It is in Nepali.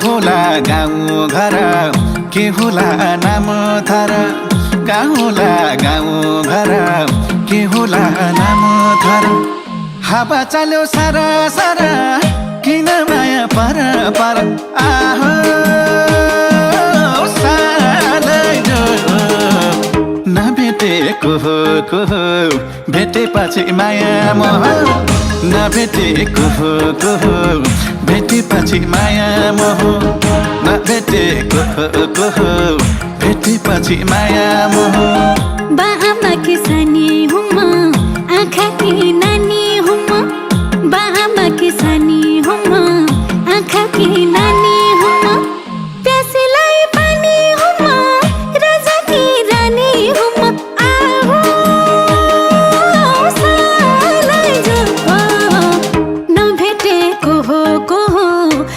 होला गाउँ घर के होला नाम थर होला गाउँ घर के होला नाम थर हावा चल्यो सारा सारा किन माया पर पर आहो नभेटेको को भेटेपछि माया मोह नभेटेको को भेटेपछि माया मोह नभेटेको को भेटेपछि माया मोह